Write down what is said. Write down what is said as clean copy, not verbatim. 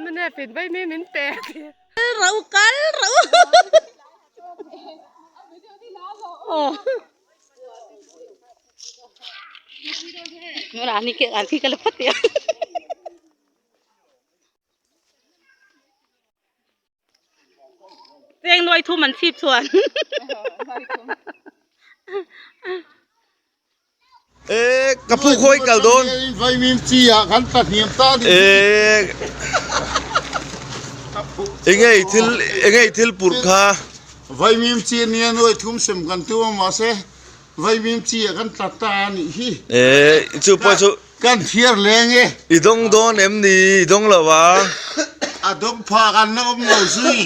Mnf in vaimim min pe a ti. Kal ro kal ro. Cheng nuai thum an chhip chuan. E ka pu khawi kal dawn. Vaimim chi ah kan tla hniam ta ni. E enge i thil enge i thil purh kha. Vaimim chi ania nuai thum sem kan tum a mahse vaimim chi ah kan tla ta a nih hi. E chu pawh chu. Kan thiar leng e. I dawng dawn em ni? I dawng lo a. A dawng phak an la awm lo zui.